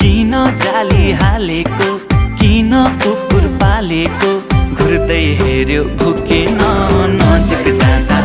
किन जाली हालेको, किन कुकुर पालेको, घुर्दै हेर्यो भुकेन नजिक जाँदा